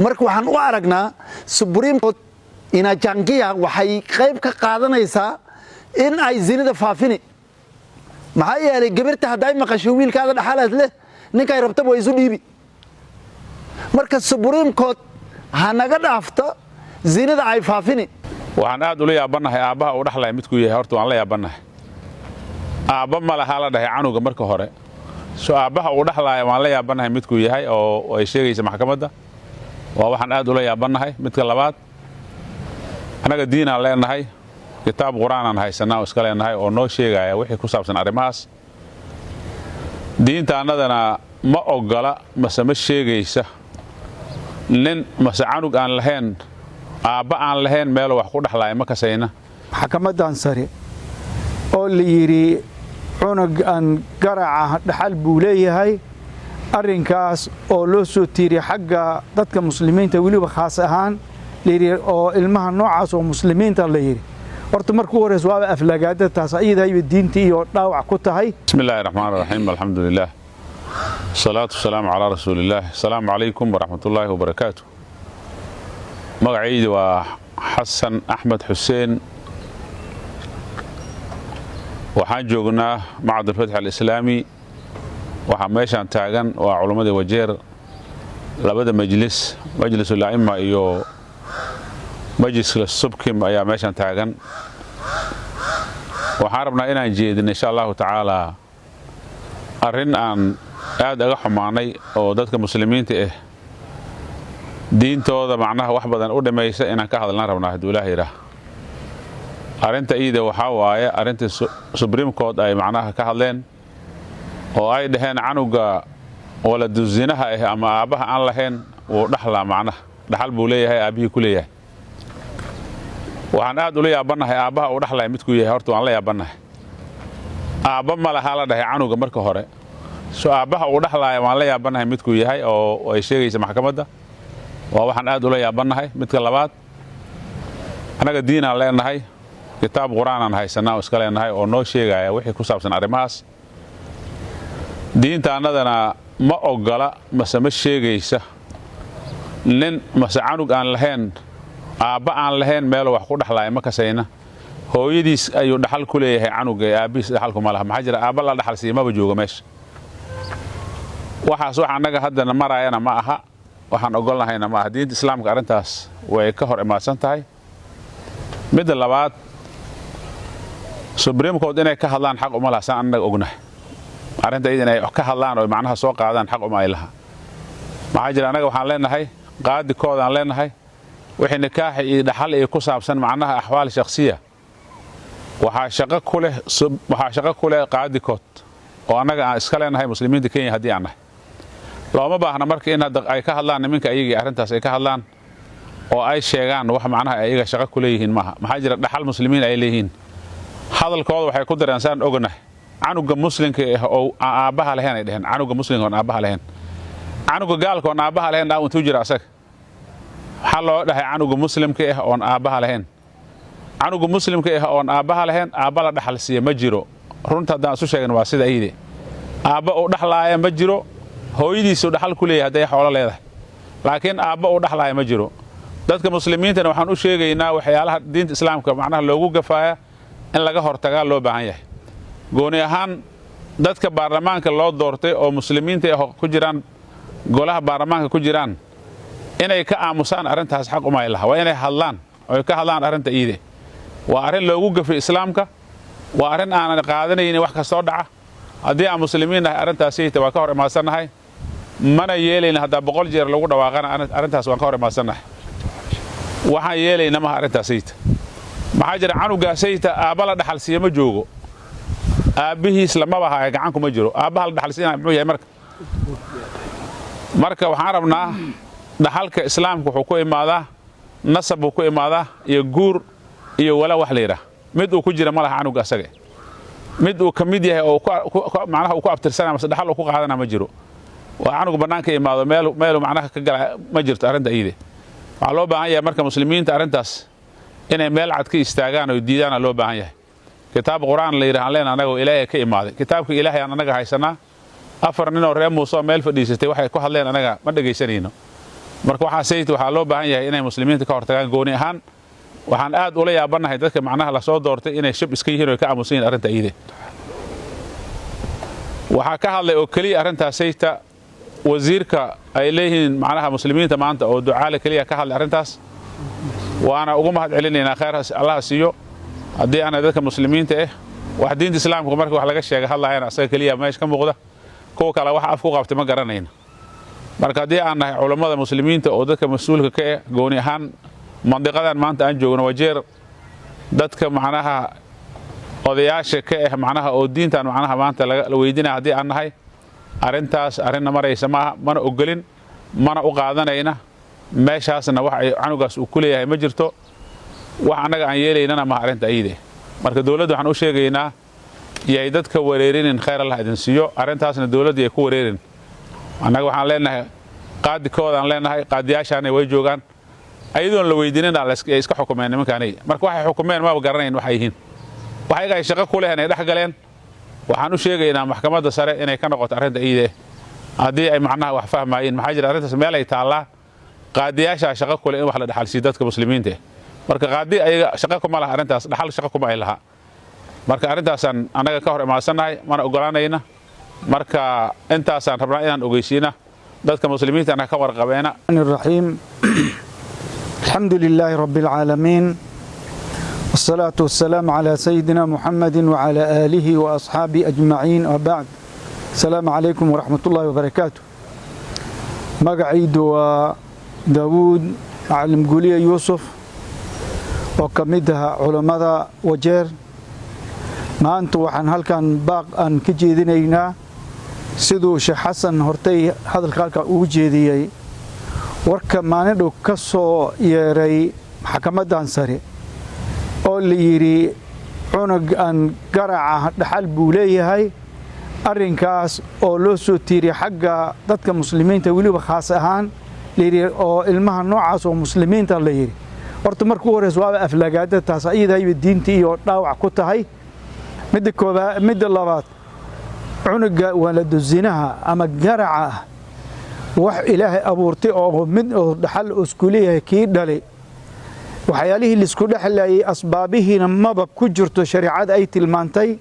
Marka waxaan u aragnaa Supreme Court inachangia, waxay qayb ka qaadanaysaa in ay zinada faafini. Maxaa yeelay, gabirta hadday maqasho wiilkaada dhaxalaas leh, ninkay rabtaba waa isu dhiibi. Marka Supreme Court ha naga dhaafto zinada ay faafini. Waxaan aad ula yaabannahay aabbaha uu dhexlaya midkuu yahay. Horta waan la yaabannahay. Aabba ma lahaa la dhahay canuga marka hore. So aabbaha uu dhexlaaya waan la yaabannahay midkuu yahay oo ay sheegaysa maxkamadda. Waa waxaan aad ula yaabannahay. Midka labaad, annaga diinaan leenahay, kitaab Qur-aanaan haysanaa oo iska leenahay oo noo sheegaya wixii ku saabsan arrimahaas. Diinta annadana ma oggola mase ma sheegaysa nin mase canug aan lahayn aabba, aan lahayn meelo wax ku dhexlaaya, ma kasayna. Maxkamaddan sare oo la yidhi cunug aan garaca dhaxal buu leeyahay, arrinkaas oo loo soo tiiriyey xagga dadka Muslimiinta, weliba khaas ahaan layidhi oo ilmaha noocaas oo Muslimiinta la yidhi, horta marka u horreysa waaba aflagaada taas, ayadayba diinta iyo dhaawac ku tahay. Bismi illaahi raxmaan raxiim, alxamdu lilah, salaatu wasalaamu calaa rasuulillaah. Asalaamu calaykum waraxmatullaahi wabarakaatu. Magacaydi waa Xasan Axmed Xuseen. Waxaan joognaa Macad Alfatx Alislaami. Waxaa meeshaan taagan waa culammadii Wajeer, labada majlis, Majlisul A'imma iyo Majliska Subkim ayaa meeshaan taagan. Waxaan rabnaa inaan jeedin, insha Allahu tacaalaa, arrin aan aad aga xumaanay oo dadka Muslimiinta ah diintooda macnaha wax badan u dhimaysa inaan ka hadalnaan rabnaa, hadduu Ilaah yidhaah. Arrinta iida waxaa waaye arrintii Supreme Court ay macnaha ka hadleen oo ay dhaheen canuga waladu zinaha ah ama aabbaha aan lahayn wuu dhaxlaa, macnaha dhaxal buu leeyahay, aabbihii ku leeyahay. Waxaan aad ula yaabannahay aabbaha uu dhaxlaya midkuu yahay. Horta waan la yaabannahay. Aabba ma lahaa la dhahay canuga marka hore. So aabbaha uu dhaxlaaya waan la yaabannahay midkuu yahay oo ay sheegaysa maxkamadda. Waa waxaan aad ula yaabannahay. Midka labaad, annaga diinaan leenahay, kitaab Qur-aanaan haysanaa oo iska leenahay oo noo sheegaya wixii ku saabsan arrimahaas. Diinta annadana ma oggola mase ma sheegaysa nin mase canug aan lahayn aabba, aan lahayn meelo wax ku dhexlaaya, ma kasayna. Hooyadiis ayuu dhaxal ku leeyahay canuga ee aabbihiis dhaxalku ma laha. Maxaa jira? Aabba la dhaxal siiya maba joogo meesha. Waxaas wax annaga haddana maraayana ma aha, waxaan ogolnahayna ma aha. Diinta Islaamka arrintaas way ka hor imaadsan tahay. Midda labaad, Supreme Court inay ka hadlaan xaq uma laha, saan annaga ognahay. Arrinta iyada inay ka hadlaan oo macnaha soo qaadaan xaq uma ay laha. Maxaa jira? Annaga waxaan leenahay qaadikoodaan leenahay. Wixii nikaax iyo dhaxal iyo ku saabsan, macnaha axwaal shakhsiya, waxaa shaqo ku leh qaadikood oo annaga aan iska leenahay, Muslimiinta Kenya haddii aan nahay. Looma baahna marka in hadda ay ka hadlaan niminka ayagii arrintaas ay ka hadlaan oo ay sheegaan wax macnaha ay iyaga shaqo ku leeyihiin maaha. Maxaa jira? Dhaxal Muslimiin ay leeyihiin. Hadalkooda waxay ku dareen, saan ognahay, canuga Muslimka ah oo aan aabbaha lahayn ay dheheen. Canuga Muslimka oon aabbaha lahayn, canuga gaalka oon aabbaha lahayn dhaa intuu jira asaga? Waxaa loo dhahay canuga Muslimka ah oon aabbaha lahayn. Canuga Muslimka ah oon aabbaha lahayn, aabba la dhaxal siiya ma jiro. Runta haddaan isu sheegin, waa sida iyide. Aabba uu dhaxlaaya ma jiro. Hooyadiisuu dhaxal ku leeyahay hadday xoolo leedahay, laakiin aabba uu dhaxlaaya ma jiro. Dadka Muslimiintana waxaan u sheegaynaa waxyaalaha diinta Islaamka macnaha loogu gafaaya in laga hortagaa loo baahan yahay. Gooni ahaan dadka baarlamaanka loo doortay oo Muslimiinta ah ku jiraan golaha baarlamaanka ku jiraan, inay ka aamusaan arrintaas xaq uma ay laha. Waa inay hadlaan oo ka hadlaan arrinta iide. Waa arrin loogu gafay Islaamka, waa arrin aanan qaadanaynin wax kastoo dhaca. Haddii aan Muslimiin nahay, arrintaasiyta waa ka hor imaadsannahay, mana yeelayna. Haddaa 100 jeer lagu dhawaaqana, arrintaas waan ka hor imaadsannahay. Waxaan yeelayna maha arrintaasayta. Maxaa jira? Canugaasayta aabba la dhaxal siiya ma joogo, aabbihiis lamaba haya, gacan kuma jiro. Aabbaha la dhaxal siinaya muxuu yahay? Marka waxaan rabnaa, dhaxalka Islaamka wuxuu ku imaadaa nasab buu ku imaadaa iyo guur iyo wala wax la yidhaah. Mid uu ku jira ma laha canuga asaga. Mid uu ka mid yahay oo macnaha uu ku abtirsanaya mase dhaxal uu ku qaadana ma jiro. Waa canuga bannaanka imaado, meel meelu macnaha ka gala ma jirto arrinta iyide. Waxaa loo baahan yahay marka Muslimiinta arrintaas inay meel cad ka istaagaan oo diidaana loo baahan yahay. Kitaab Qur-aan la yidhaha aan leen annaga oo Ilaahay ka imaaday, kitaabka Ilaahay aan annaga haysanaa. Afar nin oo reer Muuse oo meel fadhiisatay waxay ku hadleen anaga ma dhegaysanayno. Marka waxaa sayid waxaa loo baahan yahay inay muslimiinta ka hortagaan gooni ahaan. Waxaan aad ula yaabanahay dadka macnaha lasoo doortay inay shab iska yihiin oo ka aamusan yihiin arrinta iyada. Waxaa ka hadlay oo keliya arrintaas sayta wasiirka ay leeyihiin macnaha muslimiinta maanta oo Ducaale keliya ka hadlay arrintaas, waana ugu mahad celinaynaa, khayr Allaha siiyo. Haddii aanay dadka muslimiinta wax diinta islaamka marka wax laga sheega hadlayana asaga keliya meesha ka muuqda, kuwa kale wax af ku qabtay ma garanayna. Marka haddii aan nahay culammada muslimiinta oo dadka mas-uulka ka gooni ahaan mandiqadan maanta aan joogno Wajeer, dadka macnaha odayaasha ka macnaha oo diintan macnaha maanta la weydiinaya, haddii aan nahay, arrintaas arrinna maraysa maaha, mana ogolin, mana u qaadanayna. Meeshaasna wax ay canugaas uu ku leeyahay ma jirto, wax annaga aan yeelaynana maha arrinta ayide. Marka dowladda waxaan u sheegaynaa yay dadka wareerinin, khayr Allah idin siiyo. Arrintaasna dowladda yay ku wareerin. Annaga waxaan leenahay qaadikoodaan leenahay, qaadiyaashaana way joogaan, ayadoon la weydiinin ay iska xukumeen nimankaanay. Marka waxay xukumeen maba garanayn waxay yihiin, wax ayaga ay shaqo ku lehen ay dhex galeen. Waxaan u sheegaynaa maxkamadda sare inay ka noqoto arrinta iyade haddii ay macnaha wax fahmaayeen. Maxaa jira, arrintaas meel ay taallaa qaadiyaashaa shaqo kule in wax la dhaxalsiiyo dadka muslimiinta. Marka qaadi ayaga shaqo kuma laha arrintaas, dhaxal shaqo kuma ay laha. Marka arrintaasaan annaga ka hor imaadsannahay, mana ogolaanayna. Marka intaasaan rabnaa inaan ogeysiina dadka muslimiinta ana ka warqabeena. الرحيم، الحمد لله رب العالمين، والصلاة والسلام على سيدنا محمد وعلى آله وأصحابه أجمعين، وبعد، السلام عليكم ورحمة الله وبركاته. Magacaydu waa Daawuud Macalim Guliya Yuusuf oo ka mid ah culammada Wajeer. Maanta waxaan halkan baaq aan ka jeedinaynaa siduu Sheekh Xasan hortay hadalka halkan ugu jeediyey, warka maalin dhow ka soo yeeray maxkamaddan sare oo la yidhi cunug aan garaca dhaxal buu leeyahay. Arrinkaas oo loo soo tiiriyey xagga dadka muslimiinta, weliba khaas ahaan layidhi oo ilmaha noocaas oo muslimiinta la yidhi. Horta marka u horeysa waaba aflagaada taas, iyadayba diintii iyo dhaawac ku tahay. Midda koobaad, midda labaad, cunuga waladu zinaha ama garaca ah wax Ilaahay abuurtay oo mid oo dhaxal isku leeyahay kii dhalay, waxyaalihii laisku dhexlayay asbaabihiina maba ku jirto shariicada ay tilmaantay.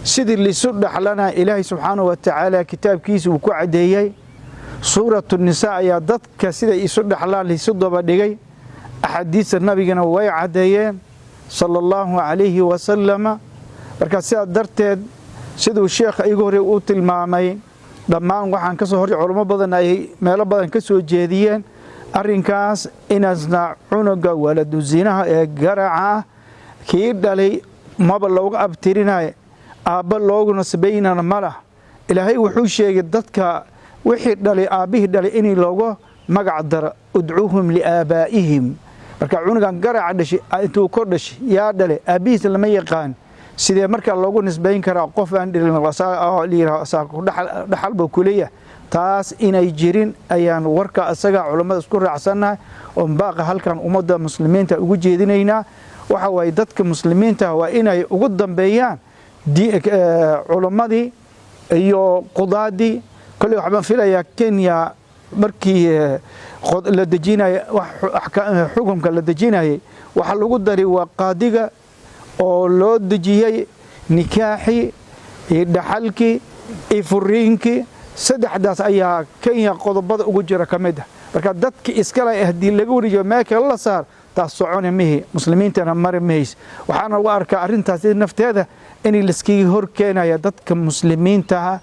Sidii laisu dhexlana Ilaahay subxaanahu wa tacaala kitaabkiisa uu ku caddeeyey. Suuratu Nisaa ayaa dadka siday isu dhexlaan laisu daba dhigay. Axaadiista nabigana way caddeeyeen, sala Allahu calayhi wasalama. Marka sidaa darteed, siduu sheekha igu horey u tilmaamay, dhammaan waxaan ka soo hor culamo badan ay meelo badan ka soo jeediyeen arrinkaas inaasna cunuga waladu zinaha ee garaca ah kii dhalay maba looga abtirinayo, aabba loogu nasbaynana ma lah. Ilaahay wuxuu sheegay dadka wixii dhalay, aabbihii dhalay, in loogu magac daro, udcuuhum liaabaa'ihim. Marka cunugan garaca dhashay intuu ko dhashay, yaa dhalay, aabbihiisa lama yaqaan. Sidee markaa loogu nisbayn karaa qof aan dhalin dhaxal buu kuleeyahay? Taas inay jirin ayaan warka isaga culammada isku raacsannahay oon baaqa halkan ummadda muslimiinta ugu jeedinaynaa. Waxa waaye, dadka muslimiinta waa inay ugu dambeeyaan culammadii iyo qudaadii. Kolley waxbaan filayaa Kenya markii la dejinaya xukunka la dejinayay, waxaa lagu daray waa qaadiga oo loo dejiyey nikaaxii iyo dhaxalkii iyo furiinkii. Saddexdaas ayaa Kenya qodobada ugu jira ka mid ah. Marka dadka iskale haddii laga wareejiyo meel kale la saar, taas soconi mihi, muslimiintana mari mahays. Waxaana ugu arkaa arrintaas nafteeda in laiskaga hor keenaya dadka muslimiintaha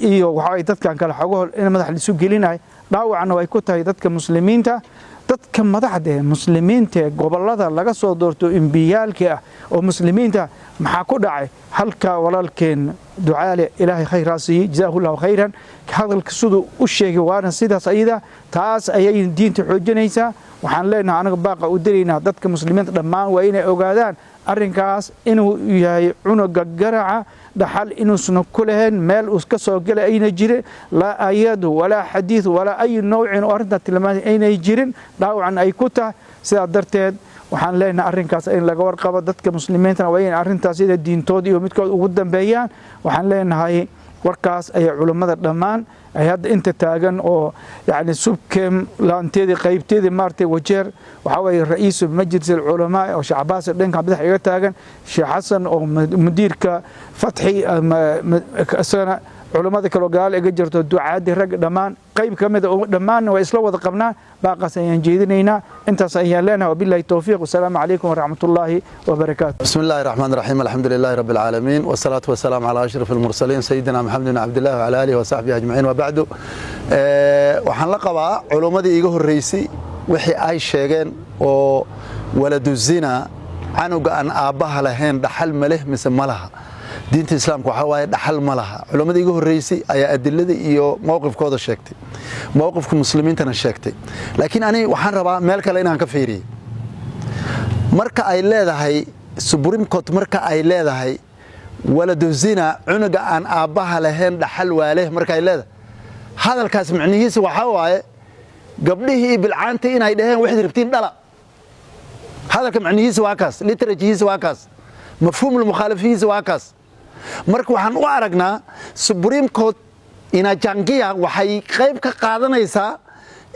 iyo waxa dadkan kale xogaho in madax laisu gelinayo. Dhaawacna way ku tahay dadka muslimiinta. Dadka madaxda ee muslimiinta ee gobollada laga soo doorto, MP-yaalka ah oo muslimiinta, maxaa ku dhacay halkaa? Walaalkeen Ducaale, Ilaahay khayraa siiyey, jazaahu Llahu khayran. Hadalka siduu u sheegay waana sidaas ayada, taas ayay diinta xoojinaysaa. Waxaan leenahay anaga baaqa u diraynaa dadka muslimiinta dhammaan waa inay ogaadaan arrinkaas inuu yahay cunuga garaca dhaxal inuusna ku lahayn, meel uu ka soo gelay ayna jirin, laa aayadu walaa xadiid walaa ay nowcin oo arrintaa tilmaamay aynay jirin, dhaawacan ay ku tahay. Sidaa darteed waxaan leenahay arrinkaas in laga warqabo. Dadka muslimiintana waa in arrintaas sida diintooda iyo midkood ugu dambeeyaan. Waxaan leenahay Warkaas ayay culummada dhammaan ay hadda inta taagan oo yani SUPKEM laanteedii qaybteedii maartay Wajeer, waxaa weeye ra'iisu majlis alculamaa oo Sheekh Cabaas dhanka badax iga taagan, Sheekh Xasan oo mudiirka Fatxi isagana, culummada kaloo gadaal iga jirto, ducaadii rag dhammaan qayb ka mida dhammaanna waa isla wada qabnaa. Baaqaas ayaan jeedinaynaa, intaas ayaan leenahay. Wabillahi towfiiq, wasalaamu calaykum waraxmatullaahi wabarakaatu. بسم الله الرحمن الرحيم، الحمد لله رب العالمين، والصلاة والسلام على أشرف المرسلين سيدنا محمد بن عبد الله وعلى آله وصحبه أجمعين، وبعد. Waxaan la qabaa culummadii iga horreysay wixii ay sheegeen oo waladu zina, canuga aan aabbaha lahayn, dhaxal ma leh mise ma laha. Diinta Islaamka waxaa waaye dhaxal ma laha. Culimmadii iga horreysay ayaa adilada iyo mowqifkooda sheegtay, mowqifka muslimiintana sheegtay, laakiin ani waxaan rabaa meel kale inaan ka fiiriyo. Marka ay leedahay Supreme Court, marka ay leedahay waladu zina, cunuga aan aabbaha lahayn, dhaxal waa leh, marka ay leedahay hadalkaas, micnihiisa waxaa waaye gabdhihii iyo bilcaantii inay dhaheen waxaad rabtiin dhala. Hadalka macnihiisa waa kaas, literally-giisa waa kaas, mafhuumul mukhaalafihiisa waa kaas. Marka waxaan u aragnaa Supreme Court inachangia waxay qayb ka qaadanaysaa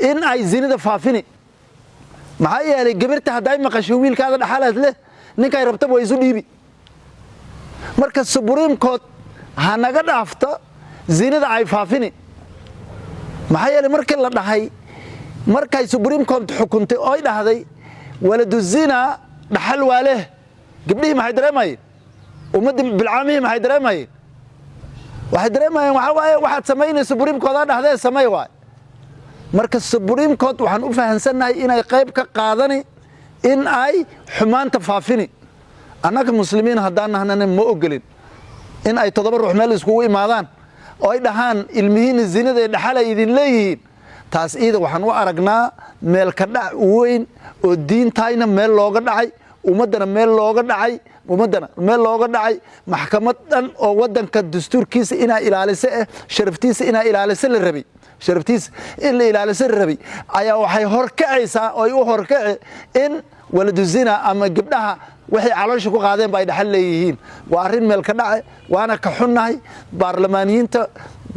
in ay zinada faafini. Maxaa yeelay, gabirta hadday maqasho wiilkaada dhaxalaas leh, ninkay rabtaba waa isu dhiibi. Marka Supreme Court ha naga dhaafta zinada ay faafini. Maxaa yeelay, markii la dhahay, markay Supreme Court xukuntay oy dhahday waladu zina dhaxal waa leh, gabdhihii maxay dareemayeen? Ummaddii bilcaamihii maxay dareemayeen? Waxay dareemayeen waxaa waaye waxaad samaynay Supreme Court aa dhahdee samay waay. Marka Supreme Court waxaan u fahansannahay inay qayb ka qaadani in ay xumaanta faafini. Annaga muslimiin haddaan nahnana ma ogolin in ay 7 ruux meel iskugu imaadaan oo ay dhahaan ilmihiina zinada ee dhaxal ay idin leeyihiin. Taas iida waxaan u aragnaa meel ka dhac weyn oo diintayna meel looga dhacay, ummaddana meel looga dhacay, ummaddana meel looga dhacay. Maxkamad dhan oo waddanka dastuurkiisa inaa ilaaliso sharaftiisa inaa ilaaliso la rabay, sharaftiisa in la ilaaliso la rabay, ayaa waxay horkacaysaa oo ay u horkaci in waladu zina ama gabdhaha waxay caloosha ku qaadeen ba ay dhaxal leeyihiin. Waa arrin meel ka dhace, waana ka xunnahay. Baarlamaaniyiinta,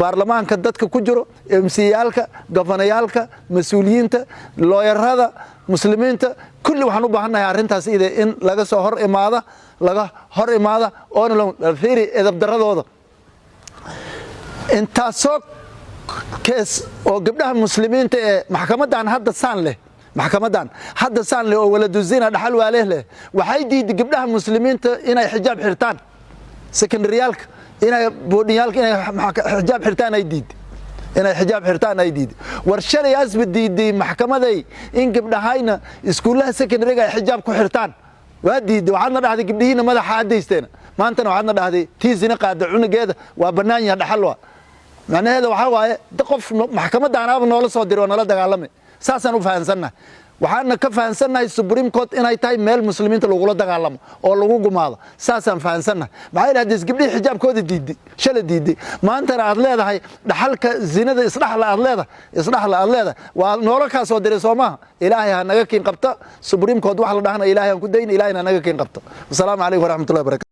baarlamaanka dadka ku jiro, MCA-yaalka, gafanayaalka, mas-uuliyiinta, looyarada muslimiinta, kulli waxaan u baahannahay arrintaas ide in laga soo hor imaada, laga hor imaada oona la fiiri edabdaradooda. Intaasoo case oo gabdhaha muslimiinta ee maxkamaddan hadda saan leh, maxkamaddan hadda saan leh oo waladu zina dhaxal waaleh leh, waxay diiday gabdhaha muslimiinta inay xijaab xirtaan, secondaryaalka, inay boardingyaalka inay xijaab xirtaan ay diiday, inay xijaab xirtaan ay diiday. War shalay asba diiday maxkamaday in gabdhahayna iskuullaha secondaryga ay xijaab ku xirtaan, waa diiday. Waxaadna dhahday gabdhihiina madaxa adaysteena. Maantana waxaadna dhahday tii zina qaada cunugeeda waa bannaan yaha, dhaxal waa. Macnaheeda waxaa waaye qof maxkamadda anaaba noola soo diray oo nala dagaalamay. Saasaan u fahansannahay. Waxaana ka fahansannahay Supreme Court inay tahay meel muslimiinta lagula dagaalamo oo lagu gumaado. Saasaan fahansannahay. Maxaa yeele, haddii gabdhihii xijaabkooda diiday shala diiday, maantana aad leedahay dhaxalka zinada isdhaxla aad leedahay, isdhaxla aad leedahay, waa noola kaa soo diray, soo maaha? Ilaahay ha naga kiin qabta. Supreme Court wax la dhahana Ilaahay aan ku dayna, Ilaahayna ha naga kiin qabta. Wasalaamu calaykum waraxmatullahi barakatu.